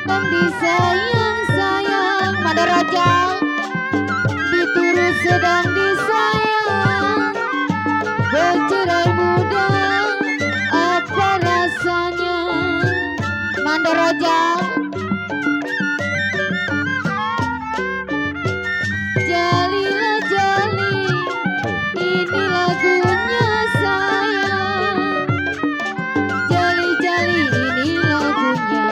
sedang disayang-sayang, Mandaraja diturut sedang disayang, bercerai muda apa rasanya, Mandaraja. Jalilah jali, ini lagunya sayang. Jali-jali ini lagunya,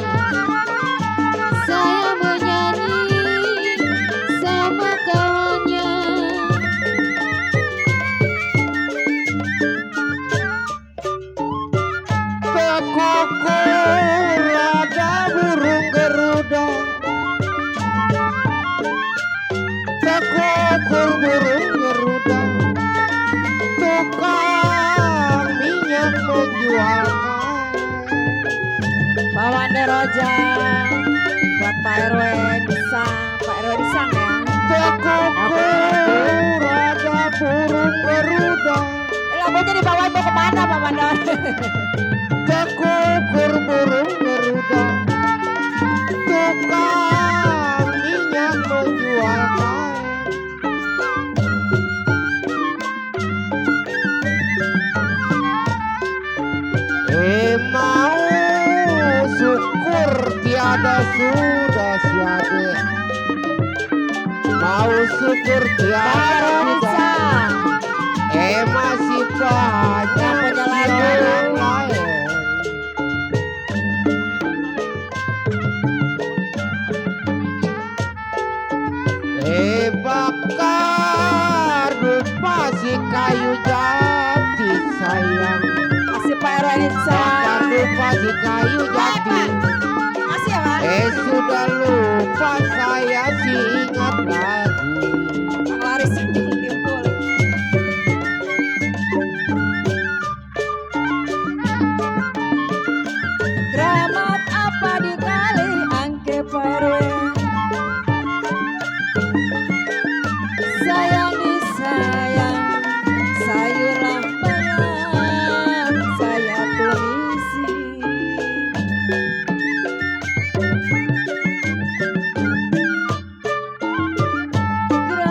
saya menyanyi sama kawannya. Tekukur ada burung Garuda, tekukur burung Garuda, tukang minyak menjual Pak Mandaraja, buat Pak RW Disang, Pak RW Disang ya. tekukur ada burung Garuda, Lagunya dibawa mau kemana Pak Mandar? tekukur burung Garuda, tukang minyak menjual kain. Mau syukur tiada sudah siade, mau syukur tiada sudah, masih banyak punya lagu. orang lain. Bakar dupa si kayu jati sayang, Masih Pak RW Disang. bakar dupa si kayu jati. Masih ya Pak? Sudah lupa saya sih ingat lagi. Bang Laris Timbul. Keramat apa di kali angke Pak RW? Sayang disayang, sayurlah bayang, saya tumisi.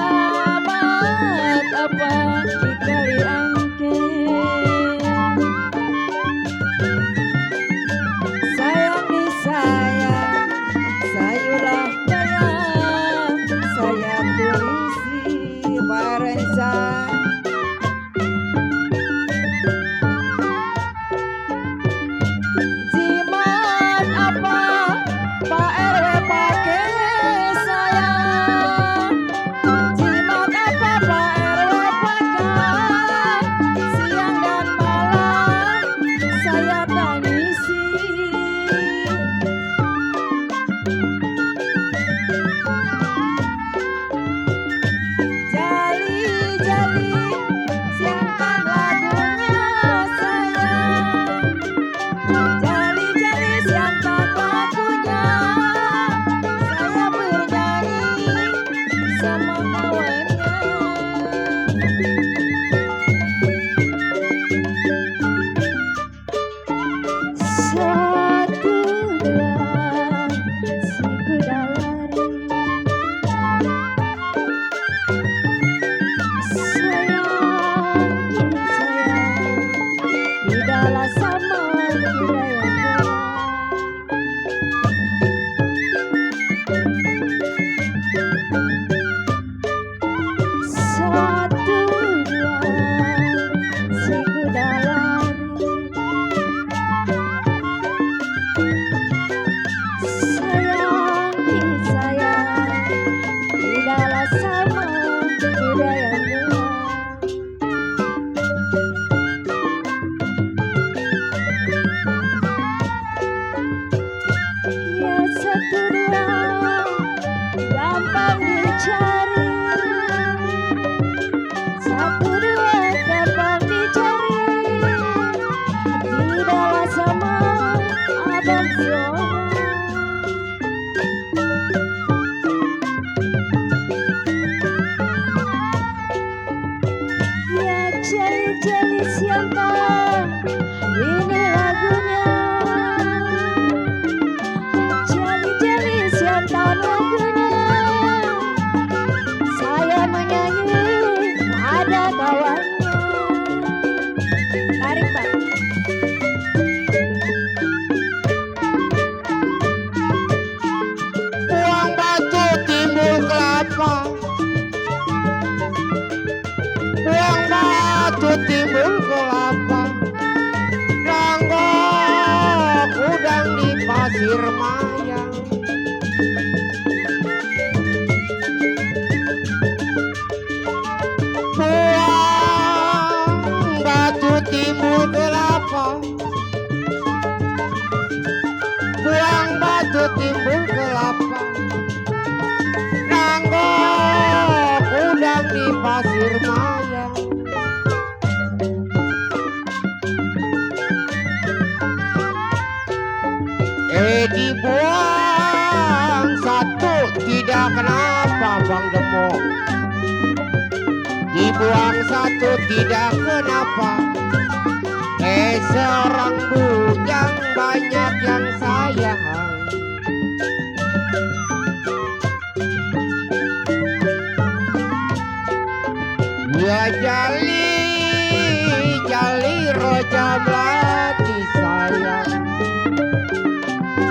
Keramat apa di kali angke? Sayang disayang, sayurlah bayang, saya tumisi. Pak Reza. Jimat apa Pak RW pakai sayang? Jimat apa Pak RW pakai? Siang dan malam saya tangisi. Jali-jali siangkan lagunya sayang. Jali-jali siangkan lagunya, saya bernyanyi sama kawannya. Satu dua si kuda lari, sayang ini sayang, tidaklah sama kuda yang satu dua si kuda lari, sayang ini sayang, tidaklah sama kuda yang ya satu dua gampang dicari, satu dua gampang dicari, tidaklah sama abang seorang. Ya jali-jali siangkan ini lagunya, jali-jali pasir mayang. Buang batu timbul kelapa, buang batu timbul kelapa, nanggok udang di pasir mayang. Dibuang satu tidak kenapa Bang Demo, dibuang satu tidak kenapa. Seorang bujang banyak yang sayang. Ya jali jali roja melati sayang,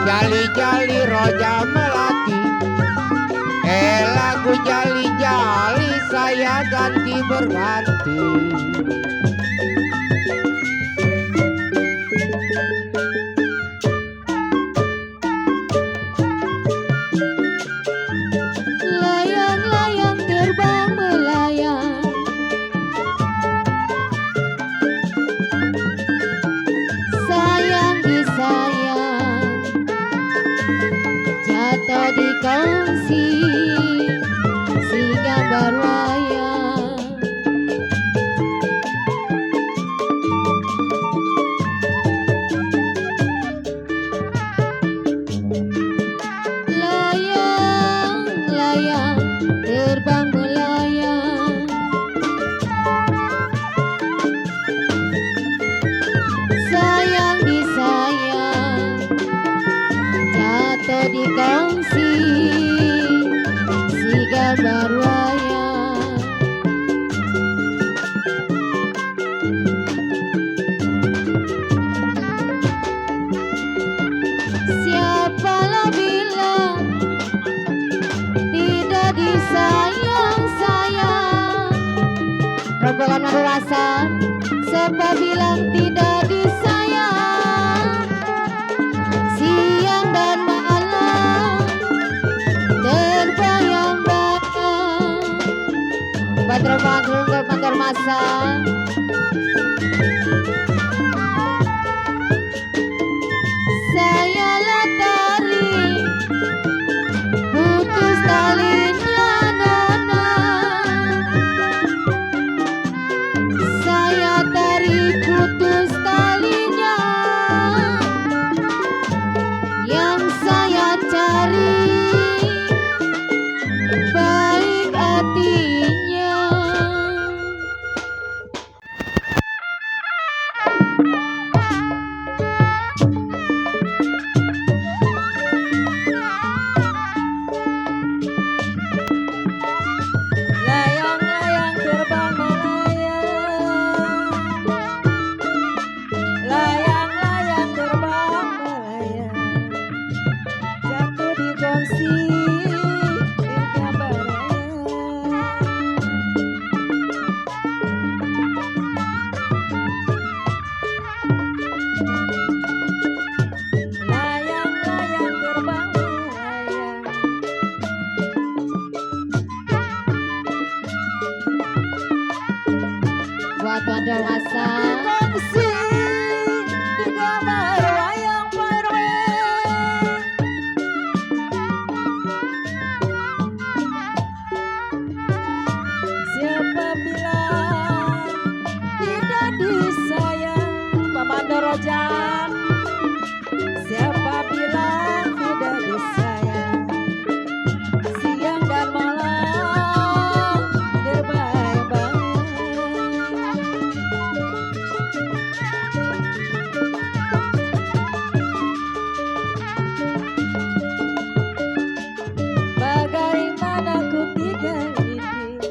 jali-jali roja melati. Lagu jali-jali saya ganti berganti. Layang-layang terbang melayang, sayang disayang, jatuh di kongsi si gambar wayang. Layang-layang terbang melayang, sayang disayang, jatuh di kongsi si gambar wayang. Siapalah bilang tidak disayang-sayang, rombongan madurasan siapa bilang tidak disayang. Siang dan malam terbayang-bayang, Badro Manggung ke Banjar Masa. Saya latari putus talinya nona, saya tarik putus talinya. Yang saya cari baik hatinya. Layang-layang terbang melayang, layang-layang terbang melayang, jatuh di kongsi di gambar wayang. Layang-layang terbang melayang, buat Banjar Masa. Kongsi di gambar wayang parwe, siapa bilang tidak disayang. Pamando Rojan, siapa bilang tidak disayang. Siang dan malam terbayang-bayang. Bagaimana ku tinggal ini,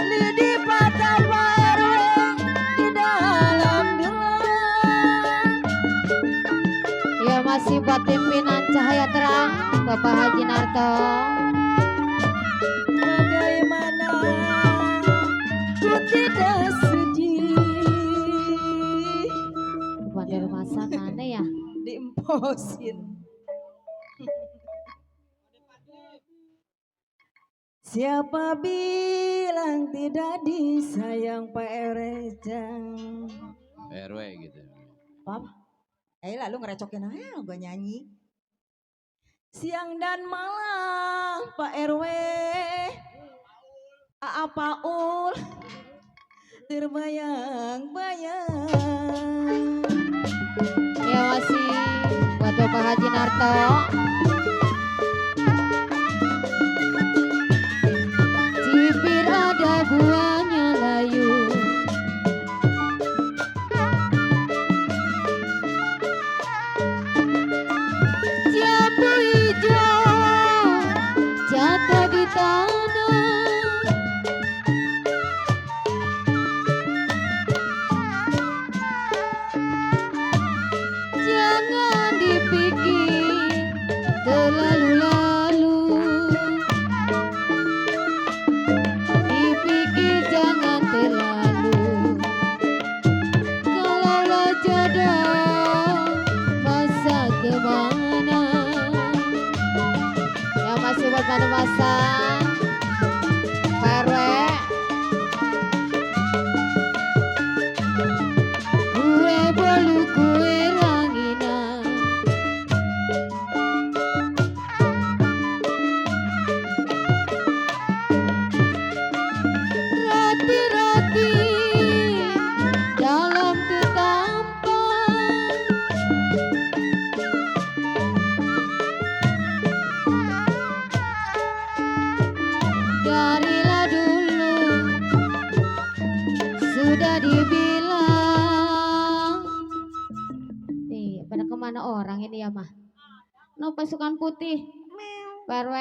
lidi patah parwe di dalam gelang. Ya masih buat pimpinan Cahaya Terang Bapak Haji Narto. Bagaimana tidak sedih. Bandar masa mana ya? Diemposin. Siapa bilang tidak disayang Pak Erejang? RW gitu. Pap, lalu ngerecokin aja gue nyanyi. Siang dan malam Pak RW, Aa Paul, terbayang-bayang. Ya masih buat Bapak Haji Narto. Cipir ada buahnya layu. Jambu hijau jatuh di tanah. Jangan dipikir terlalu-lalu. Dipikir jangan terlalu. Kalaulah jodoh masa kemana. Ya masih buat pada masa Pak RW. Kue bolu kue ranginan. Roti-roti dalam ketampan. Darilah dulu sudah dibilang. Nih, pada kemana orang ini ya mah? No pasukan putih. Pak RW,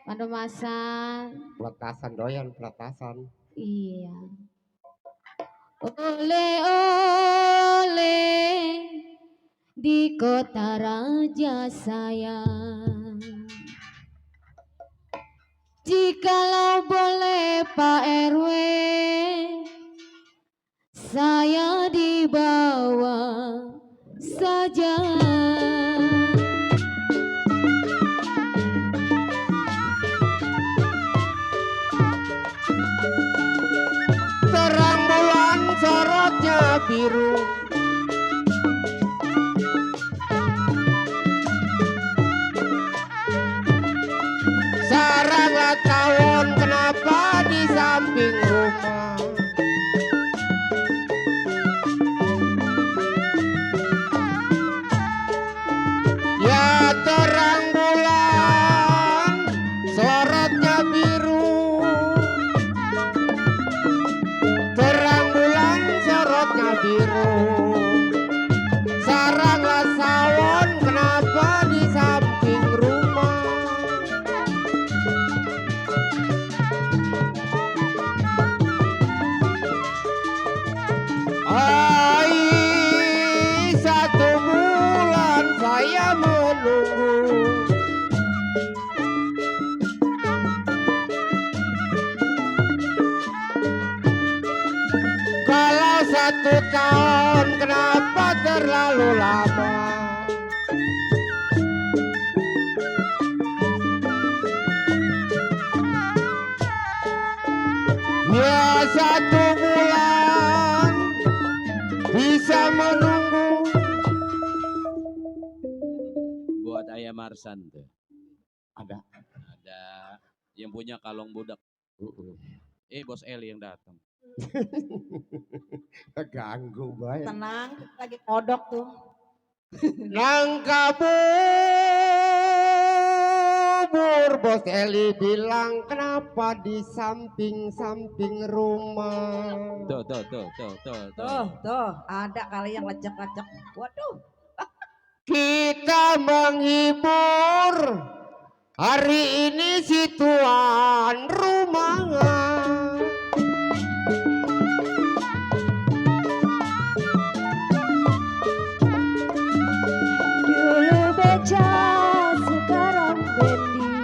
pada masan. Peletasan doyan, peletasan. Iya. Oleh-oleh di kota raja sayang. Jikalau boleh Pak RW, saya dibawa saja. Terang bulan sorotnya biru. Saranglah tawon kenapa di samping rumah. Ya terang bulan sorotnya biru. Terang bulan sorotnya biru. Saranglah sawon kenapa di samping rumah. Ai, 1 bulan saya menunggu. Kalau 1 tahun kenapa terlalu lama? Ya 1 bulan bisa menunggu. Buat ayam Marsan tuh. Ada. Ada yang punya kalong budak. Bos Eli yang datang. Ganggu banget. Tenang, lagi kodok tuh. Nangka bubur Bos Eli bilang kenapa di samping-samping rumah. Tuh. Tuh, ada kali yang lecek-lecek. Waduh. Kita menghibur hari ini si tuan rumah. Dulu beca, sekarang bendi.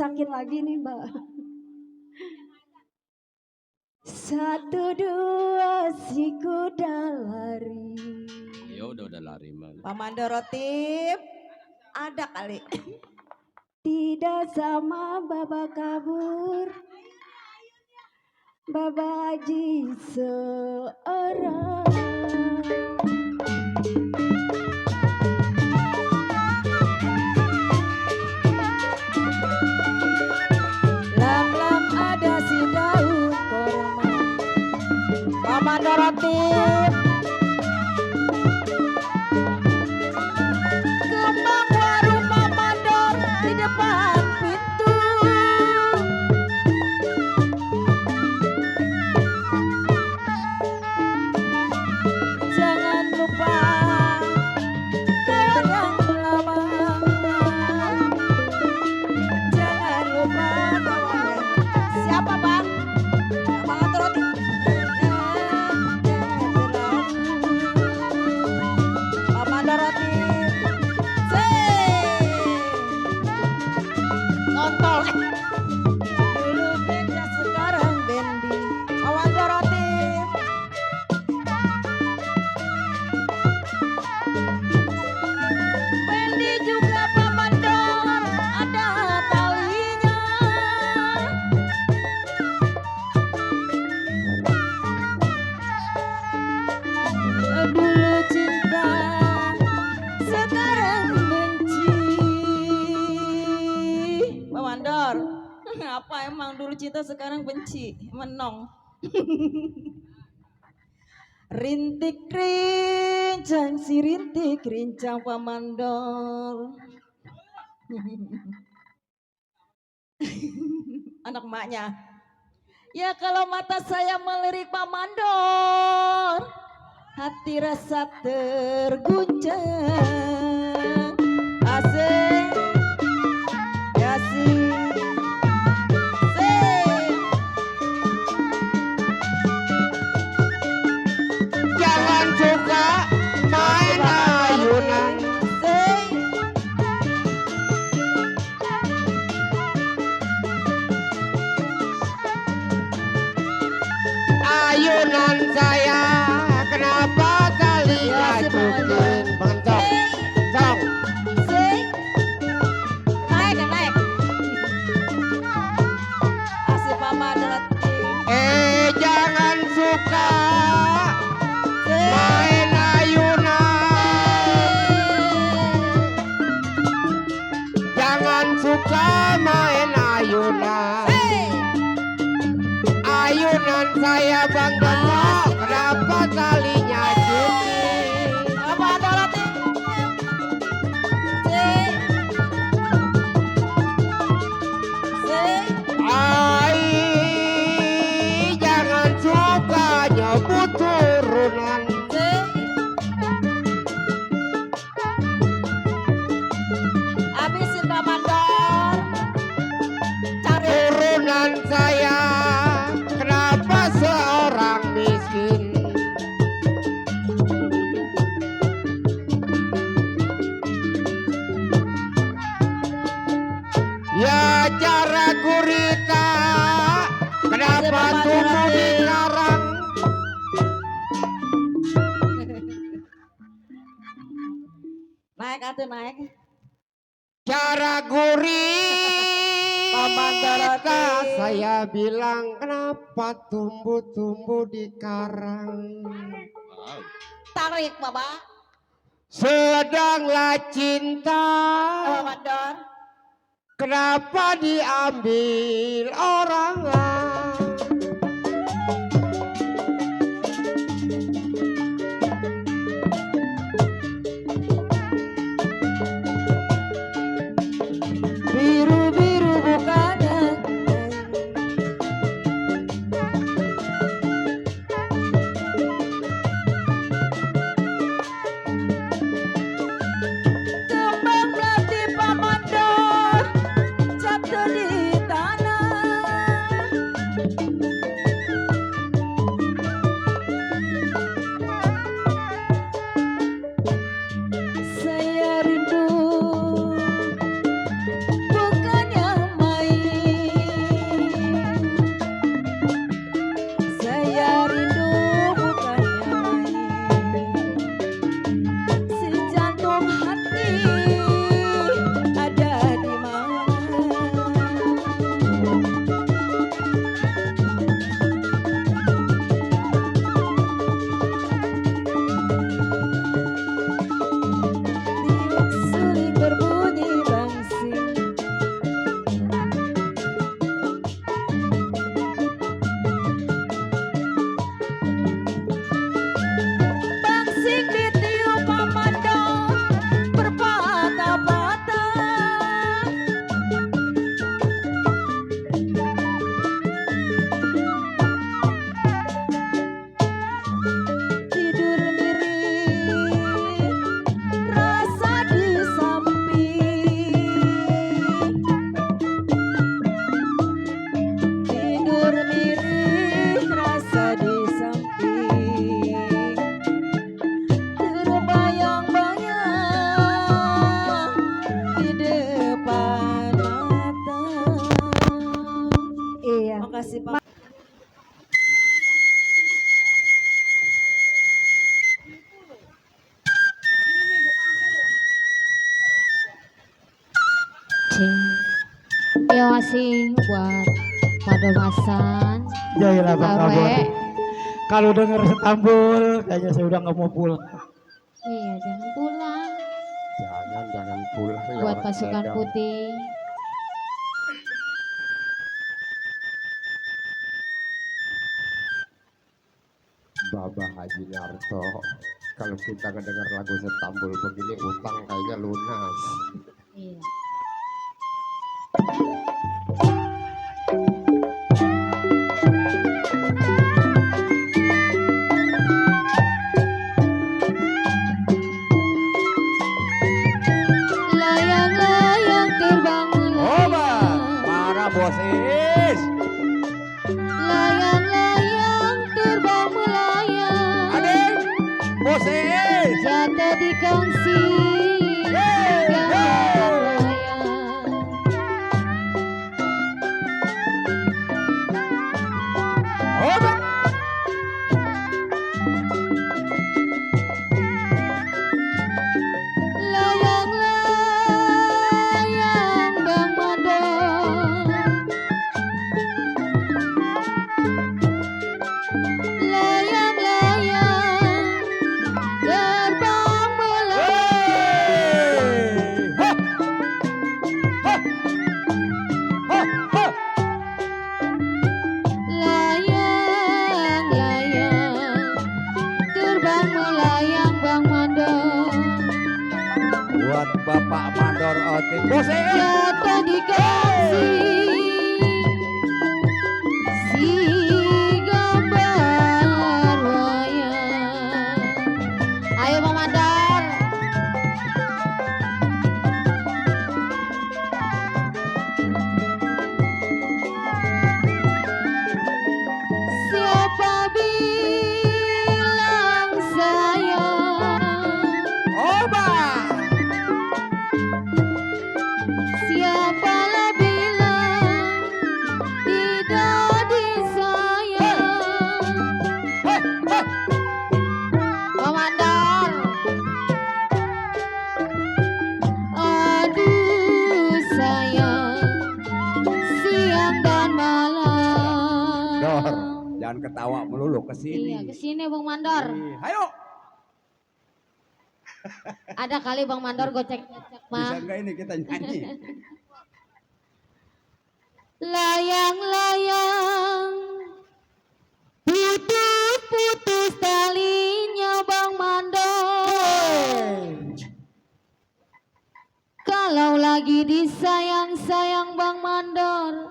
sakit lagi nih Mbak. Satu dua si kuda lari. Ya udah lari mah. Paman Dorotip ada kali. Tidak sama baba kabur. Baba Haji seorang. Lam-lam ada si daun korma. Paman Dorotip kembang warung Paman Dor di depan pintu. Jangan lupa kawan yang lama. Jangan lupa kawan yang siapa bang? Paman Dorotip. Paman Dorotip. Kontol. Dulu beca sekarang bendi. Paman Dorotip. Bendi juga Paman Dor ada talinya. Dulu cinta sekarang benci. Paman Dor, apa emang dulu cinta sekarang benci? Menong. Rintik rincang si rintik rincang Paman Dor. Anak emaknya. Ya kalau mata saya melirik Paman Dor, hati rasa terguncang. Asik, asik, asik. Jangan suka main ayunan. Asik. Ayunan saya kenapa kali Ya, si Paman Dor. ngajukin bentok. Sok. Asik. Naik, naik. Asik Paman Dorotip. Jangan suka Asik. main ayunan. Jangan suka main ayunan. Ayunan saya bang bentok. Kenapa kali ngajukin? Paman Dorotip. Asik. Asik. Ai, jangan suka nyebut turunan. Habisin Paman Dor. Cari Turunan saya kenapa seorang miskin? Ya cara gurita kenapa tumbuh di karang? naik atuh naik. Cara Paman Dorotip. gurita saya bilang kenapa tumbuh-tumbuh di karang? Wow. Tarik Bapak. Sedanglah cinta Paman Dor. kenapa diambil orang lain? Biru-biru bukannya. Kembang melati Paman Dor jatuh di tanah. Saya rindu bukannya main. bisa di samping, terbayang-bayang di depan mata. Iya. Makasih Pak. Terima kasih buat Padomasan, Jailah Bang Kabur. Awe. Kalau denger Setambul, kayaknya saya udah nggak mau pulang. Iya, jangan pulang. Jangan pulang. ya Buat orang pasukan dagang. putih. Baba Haji Narto. Kalau kita ngedengar lagu Setambul begini, utang kayaknya lunas. Iya. Layang-layang terbang melayang. Para bosis. Layang-layang terbang melayang. Adik, bosis. Jatuh di kongsi. Layang-layang. Oba. Layang-layang Bang Mandor. Layang-layang terbang melayang. Ha. Ha. Ha. Ha. Layang-layang terbang melayang Bang Mandor. Buat Bapak Mandor Otik. Bosis. Jatuh di kongsi si gambar wayang. Ayo Bang Mandor. Siapa bilang sayang? Oba. Siapalah bilang tidak disayang? Bang Mandor. Aduh sayang, siang dan malam. Dor, jangan ketawa melulu kesini. Iya, kesini Bang Mandor. Ayo. Ada kali Bang Mandor gocek Bisa mah. enggak ini kita nyanyi? Layang-layang putus-putus talinya Bang Mandor. Kalau lagi disayang-sayang Bang Mandor,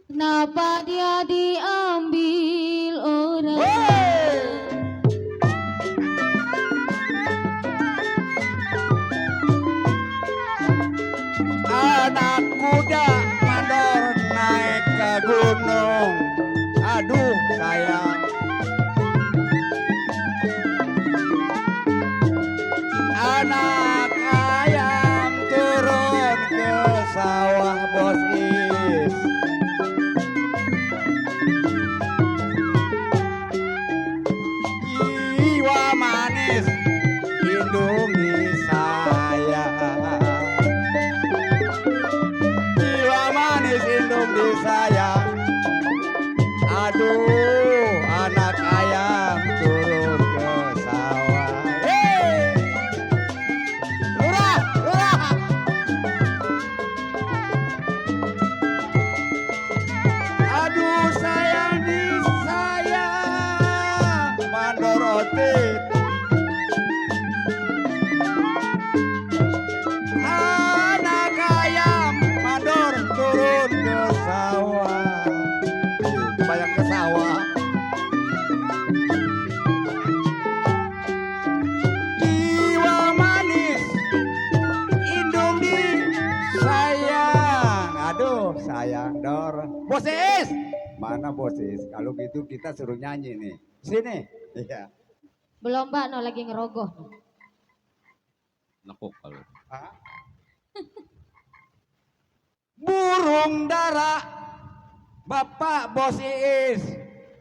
kenapa dia diambil orang? Anak kuda mandor naik ke gunung. Aduh sayang. Anak ayam turun ke sawah bosis. Jiwa manis lindungi saya. Jiwa manis lindungi saya. Aduh, anak ayam turun ke sawah. Hei, lurah, lurah. Aduh, sayang di saya, Mandor Otit. Anak ayam mandor turun ke sawah. Bayang ke sawah. Jiwa manis indung di sayang. Aduh sayang Dor. Bosis Mana Bos Is? Kalau gitu kita suruh nyanyi nih. Sini. Iya. Belum Mbak, no lagi ngerogoh. Nekuk kalau. Hah? Burung dara Bapak Bos Iis,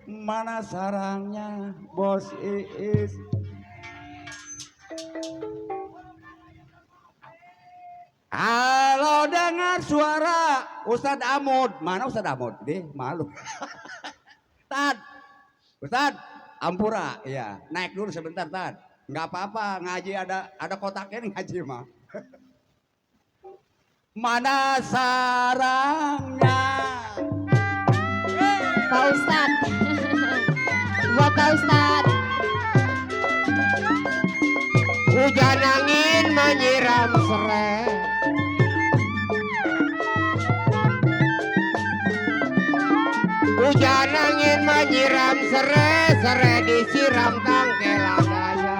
mana sarangnya Bos Iis? Kalau dengar suara Ustadz Amud, mana Ustadz Amud? Deh, malu. Tad, Ustadz Ampura, ya naik dulu sebentar Tad. Nggak apa-apa, ngaji ada kotaknya nih ngaji mah. Mana sarangnya? Pak Ustad. Buat Pak Ustad. Hujan angin menyiram serai. Hujan angin menyiram serai, serai disiram tangkel adanya.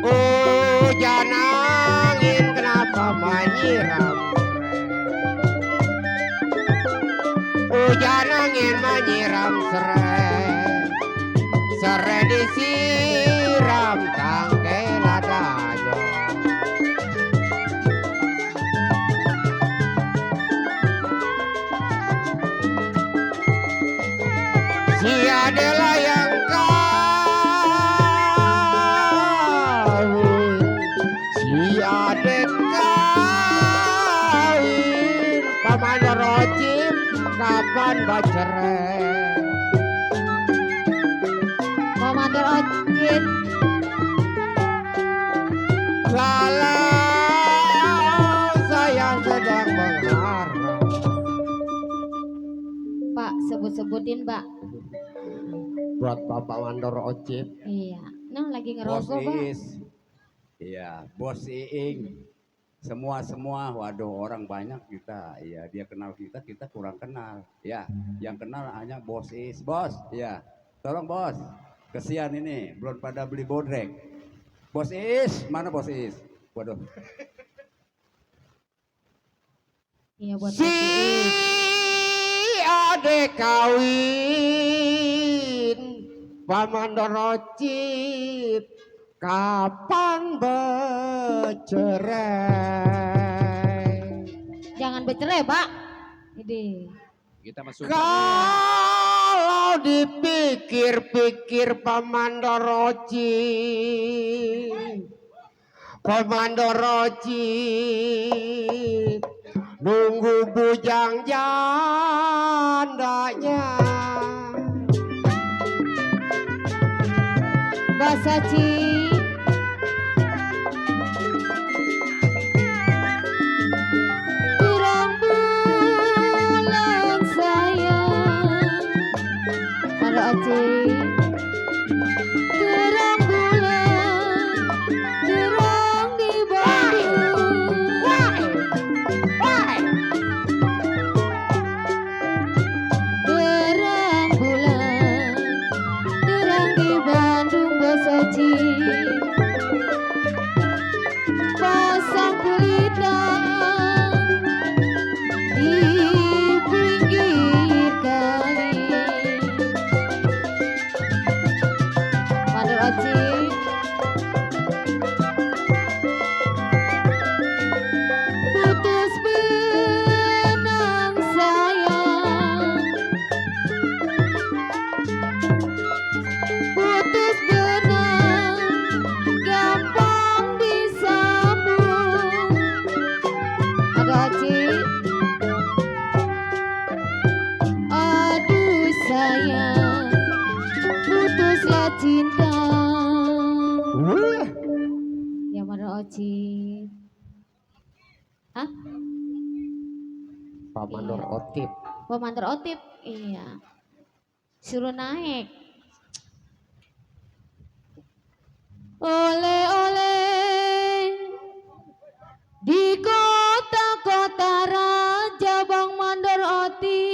Hujan angin kenapa menyiram serai? Hujan angin menyiram serai, serai disiram tangkel adanya. Si adalah yang kawin, si adek kawin, paman rojim kapan bacerai? Komander Ojit. Kalau saya sedang mengharap. Pak, sebut-sebutin Mbak. Buat Bapak Mandor Ocit. Iya, nah lagi Bos ngerogoh Pak. Iis. Iya, Bos Iing. Semua, waduh orang banyak kita. Iya, dia kenal kita kurang kenal. Ya, yang kenal hanya Bos Iis. Bos, iya. Tolong Bos. Kesian ini, belum pada beli bodrek. Bos Iis, mana Bos Iis? Waduh. Iya buat Si adek kawin Paman Dorocit kapan bercerai? Jangan bercerai Pak. Ini. Kita masuk. Kalau dipikir-pikir Paman Dorocit, Paman Dorocit nunggu bujang jandanya. Basaci. Kurang bulan sayang. Ada Oci. Kurang bulan. Kurang di Bandung. Kurang bulan. Kurang di Bandung Basaci. Pasang kulitang di pinggir kali. Mandor Oci. Putus benang sayang. Putus benang gampang disambung. Ada Oci. Aduh sayang, putuslah cinta. Ya Mandor Oci. Hah? Pak Mandor Otip. Komander Otip? Iya. Suruh naik. Oleh-oleh di kota-kota raja Bang Mandor Oti.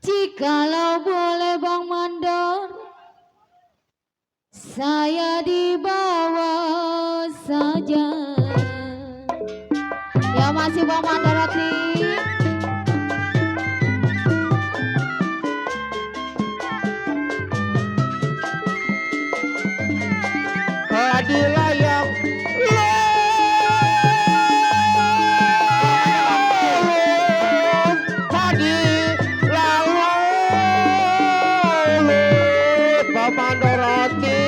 Jikalau boleh Bang Mandor, saya dibawa saja. Ya masih Bang Mandarati. Hadilah yang padi lalu Pamando roti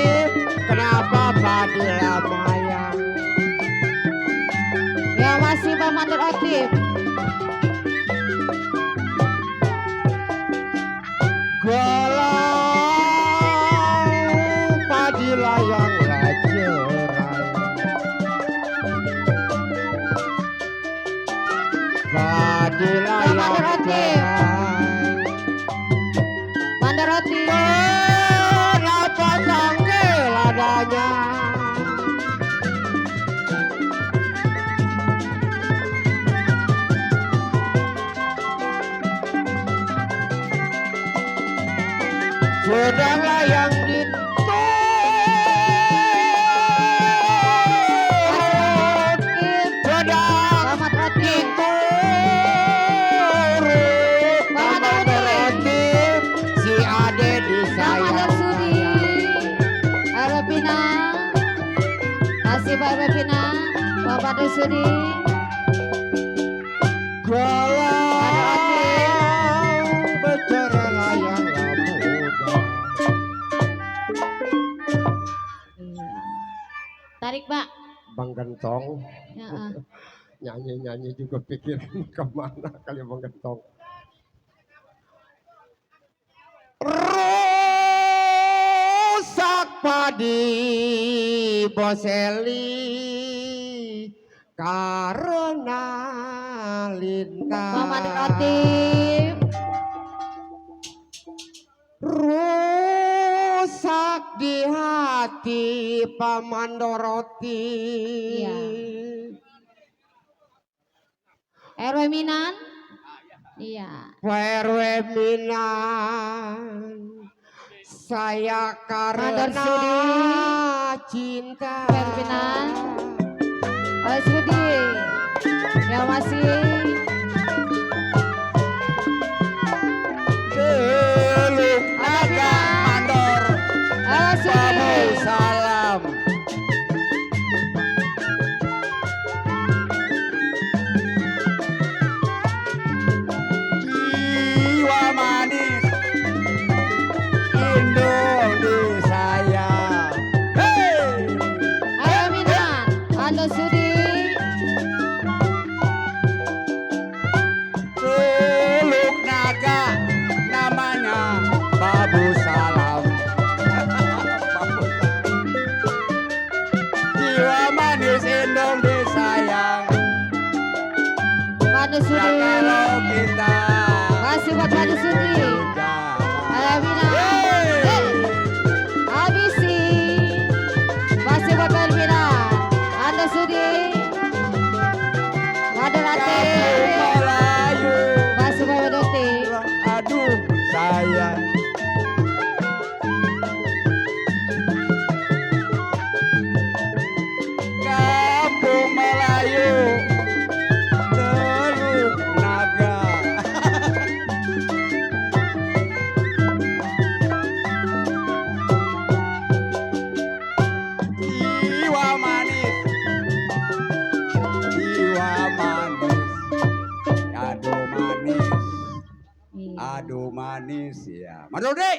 kenapa padi lamayang Ya masih Bang Mandarati. galau padi layang lacerai padi layang Mandarati. cerai Mandarati. kenapa tanggil adanya sedang layang sedang Selamat Roti. turut Selamat Roti. si ade Selamat disayang Sudi. Arapina. Kasih Pak Arapina. Bapak Sudi. galau bicara layang lamuda Iya. Tarik Pak. Bang Gentong Ya, ah. nyanyi-nyanyi juga pikir kemana kali Bang Gentong rusak padi Boseli karena lintah Muhammad Roti. rusak di hati Pamando roti Iya. RW Minan. Iya. PRW Minan saya karena Sudi. cinta RW Minan. Sudi. Ya masih. Belum naga mandor Sudi. salam jiwa manis Indonesia hey RW Minan. Halo Sudi. Teluk naga namanya Babu Salam. Jiwa manis Indonesia yang Pada Sudi. kalau kita Kasih buat Pada Sudi. jalan. RW Minan. Hey! Habisi. Masih buat RW Minan. Anda Sudi. Pada Rati. Kampung Melayu, Masih buat Doti. aduh sayang. Kampung Melayu, Teluk Naga. Jiwa manis, jiwa manis, aduh manis. Iya. Aduh manis ya. Mas Rudi.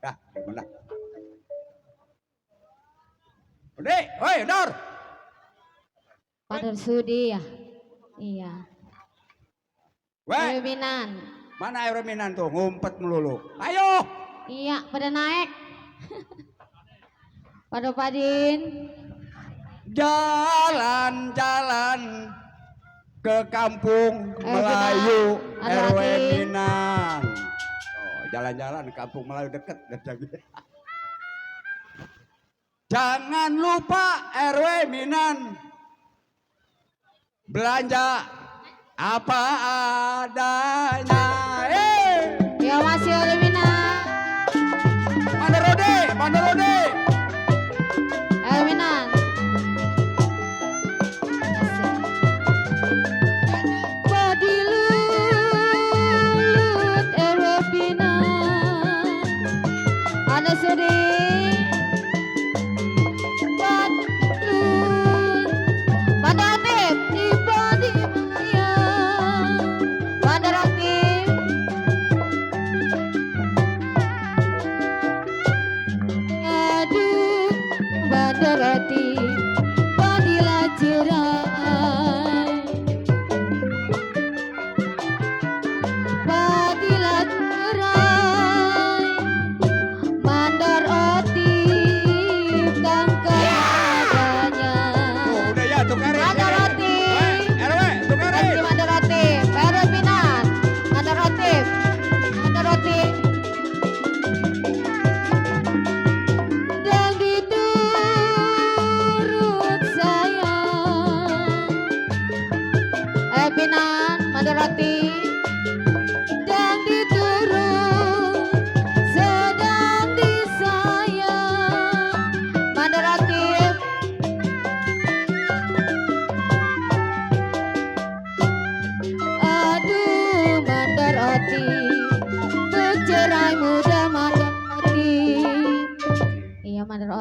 Dah, mana? Rudi, woi, Dor. Pada Sudi ya. Iya. Weh, RW Minan. mana air minan tuh ngumpet melulu. Ayo. Iya, pada naik. Pada Padin. Jalan-jalan ke kampung Melayu Ada RW lagi. Minang. Oh, jalan-jalan ke kampung Melayu deket. Jangan lupa RW Minan belanja apa adanya. Ya masih RW Minan. Mana Rode? Mana Rode? RW Minan.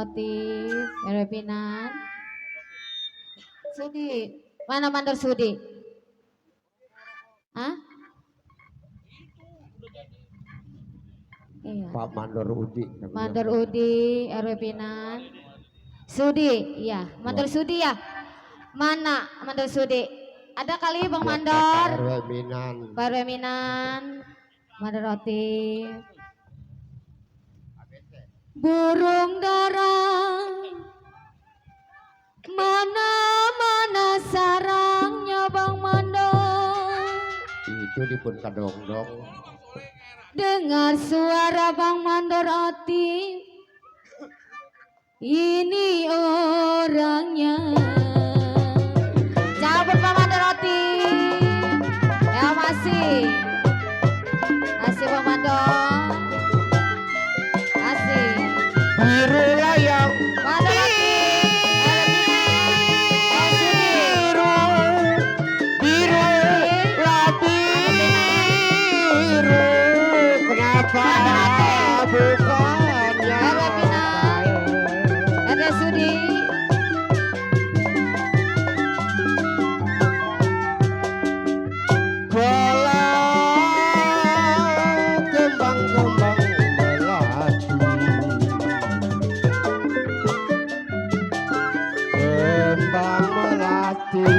Otif, RW Pinan. Sudi, mana Mandor Sudi? Hah? Iya. Pak Mandor Udi. Mandor Udi, RW Pinan. Sudi, iya. Mandor Sudi ya. Mana Mandor Sudi? Ada kali Bang Mandor. RW Minan. Pak RW Minan. Mandor Otif. Burung darah, mana sarangnya Bang Mandor. Itu dipun kadong-dong. Dengar suara Bang Mandor Otif, ini orangnya. Cabut Bang Mandor Otif. Ya masih Bang Mandor. Masih. Biru layang. Mandor Otif. Biru kenapa bukannya Ada Sudi. bola kembang-kembang melati, kembang melati.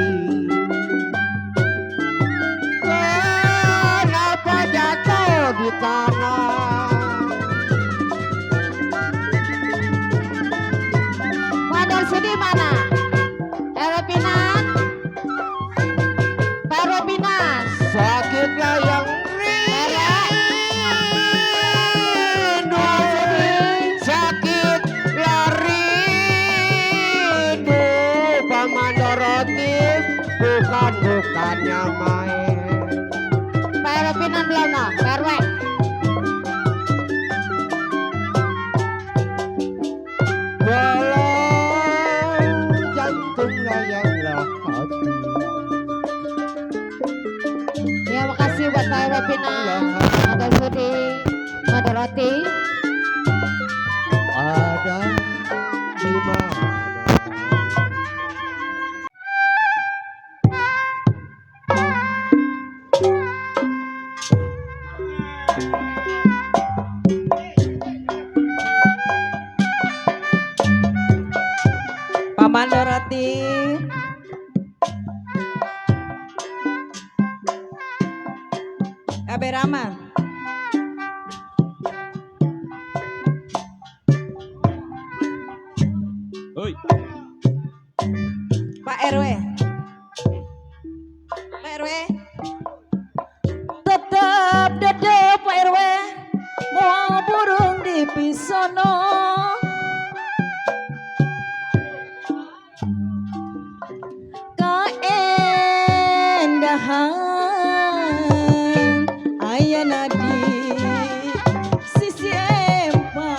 Kenapa jatuh di tanah? Mandor Sudi mana? RW Pinan. Pak RW Pinan. Sakit layang rindu, sakit rindu. Pamandor Otif bukannya main. Pak RW Pinan belum no? Pak RW. Walau jantung layang hati. Ya makasih buat Pak RW Pinan. Mandor Sudi. Mandor Otif. Ada di mana? Pak Mandor Otif. Abe Rahman. Hoi. Pak RW. Pak RW. Tetap dede Pak RW. Mau burung di pisono. Keendahan ayana di sisi empang.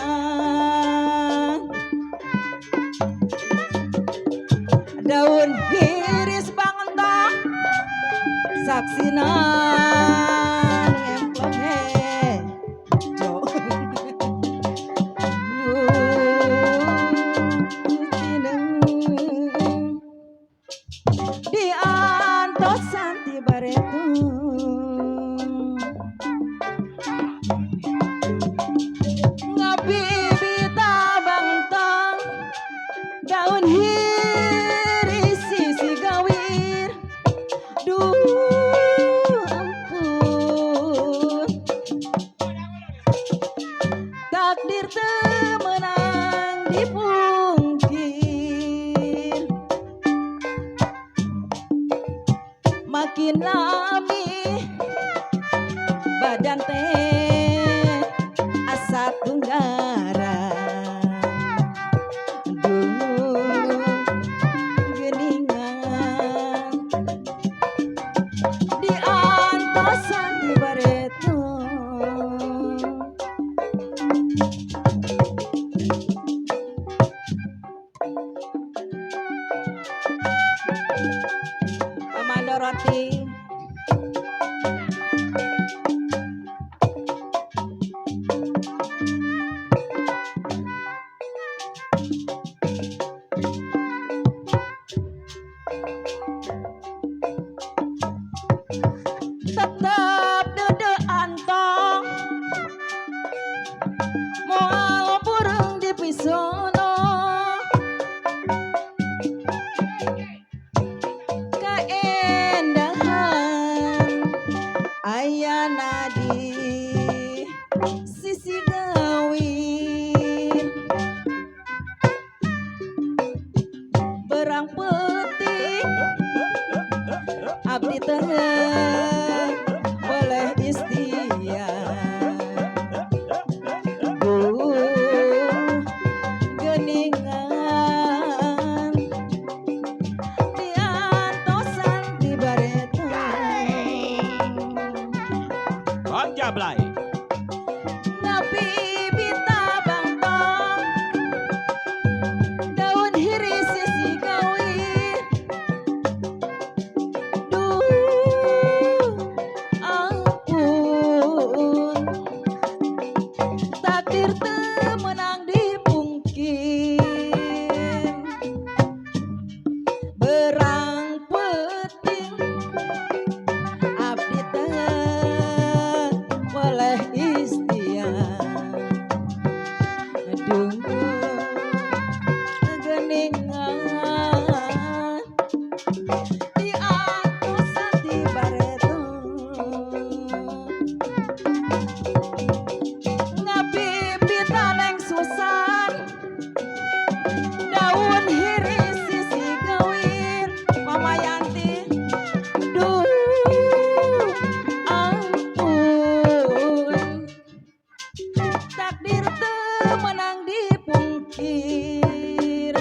Daun hiris bangentang saksinan emplong hejo. Di antosan ti bareto ngabibita bangtang daun hiris sisi gawir. Duh ampun, takdir temenang dipungkir. Makin lami badan teh asa tunggara. Duh geningan di antosan di bareto. Pak Mandor Otif. ayana di sisi gawin berang peting abdi teh boleh istiar geningan diantosan di bareto Jablay. nabi bita bangtong daun hiris sisi gawin duh ampun takdir teu menang dipungkin berang peting abdi teh boleh istiar aduh geningan di atosan di bareto ngabibita neng susan daun hiris sisi gawin Mama Yanti duh ampun takdir teu menang dipungkir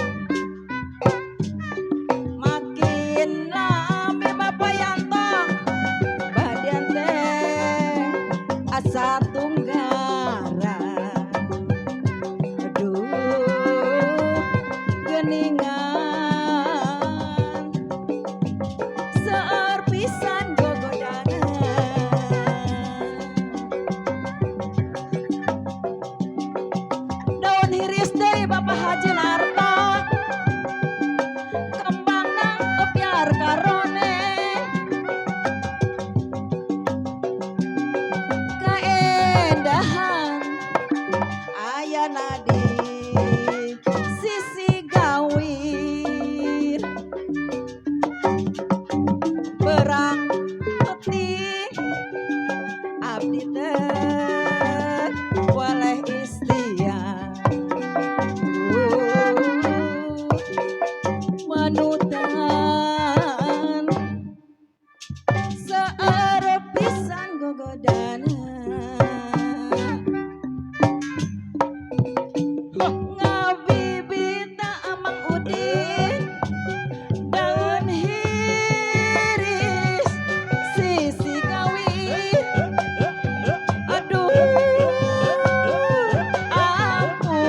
makin lami Bapak Yanto badian teh asa tunggara aduh geningan seueur pisan gogodana daun hiris deui Bapak Haji Narto kembangna epiar karone kaendahan ayana di sisi gawin berang peting abdi teh boleh istiar manutan seueur pisan gogodana ngabibita amang udin daun hiris sisi gawin aduh ampun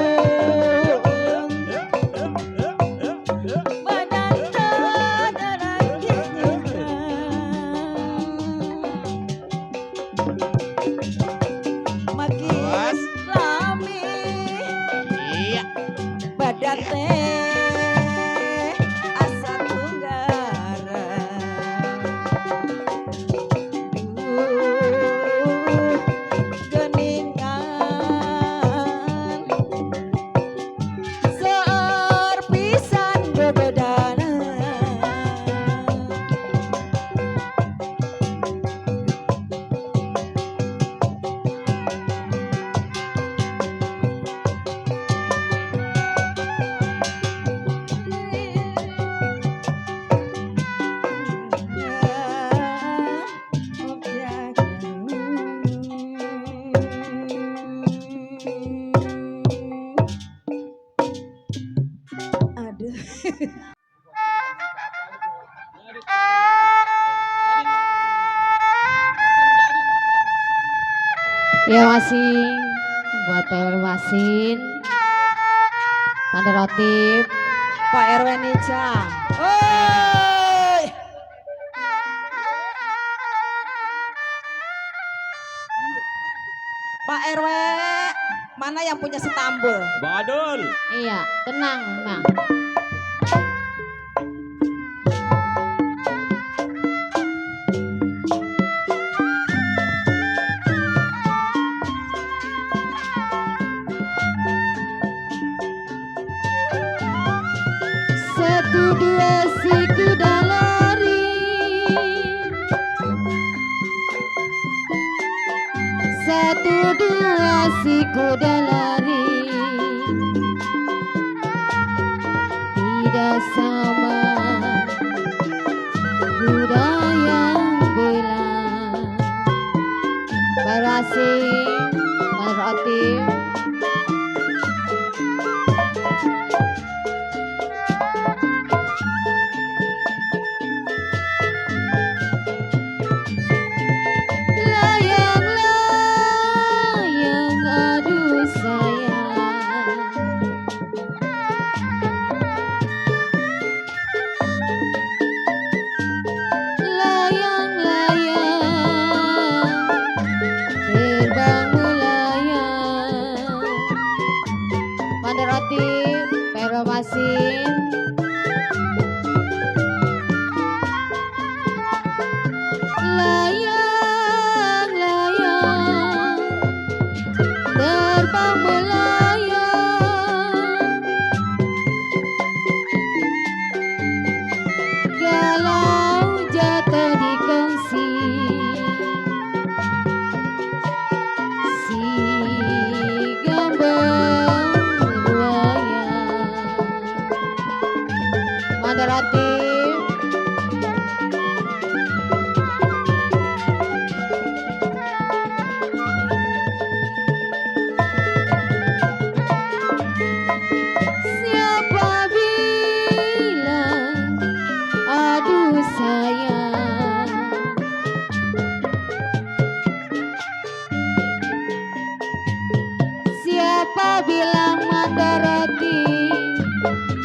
badan tadaran makin lami Iya. badan teh asa tunggara duh geningan seueur pisan gogodana aduh Ya Wasin, buat Pak Wasin, Pak Rotip, Pak RW Nica oi Pak RW mana yang punya setambul Bang Adul. iya tenang Bang. Satu dua si kuda lari kasih Mandor Otim. Layang-layang aduh sayang, layang-layang terbang melayang. Mandor Otim, Pero Masin. Layang-layang terbang melayang, galau jatuh di kongsi, si gambang buaya. Mandor Otim, siapa bilang aduh sayang, siapa bilang Mandor Otim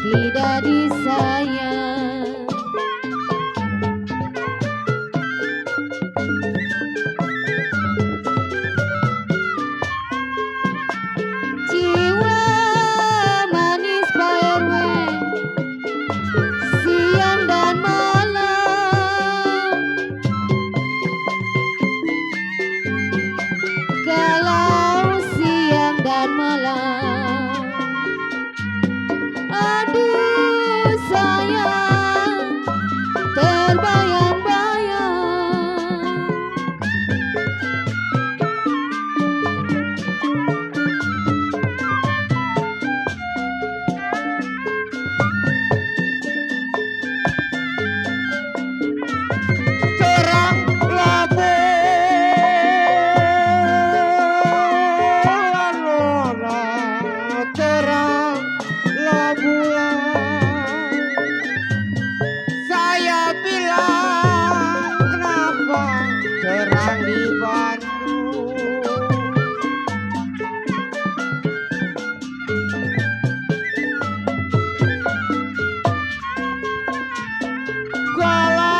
tidak disayang. Jiwa manis PRW siang dan malam, kalau siang dan malam, aduh sayang terbayang-bayang. Terang labulan lona, terang labulan. Saya bilang kenapa terang di Bandung. Kalau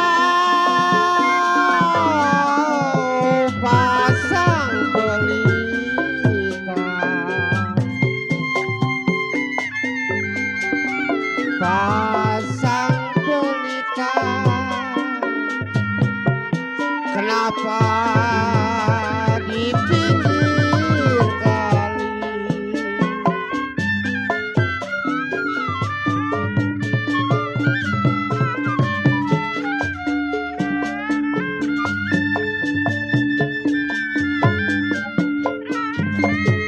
pasang pelita, pasang pelita, kenapa di pinggir kali?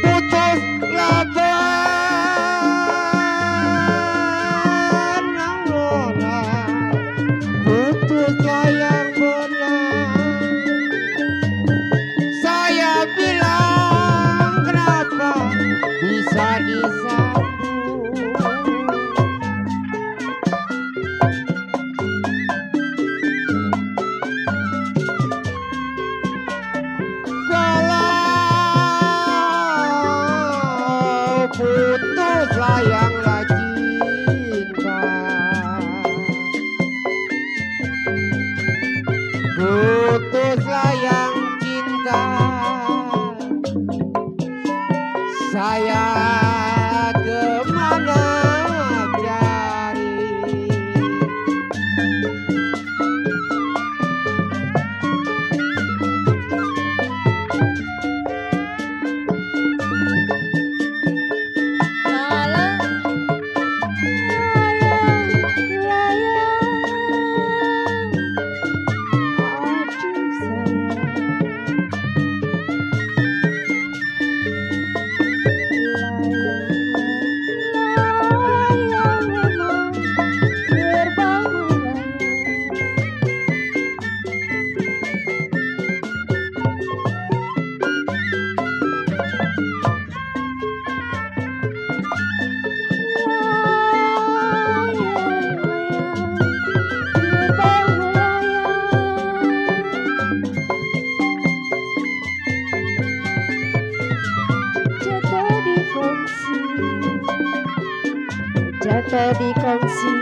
Putus laban yang lona, putus layang benang. Saya bilang kenapa bisa disambung. Kalau putus layanglah cinta, putus layang cinta, saya kemana cari? jadi kongsi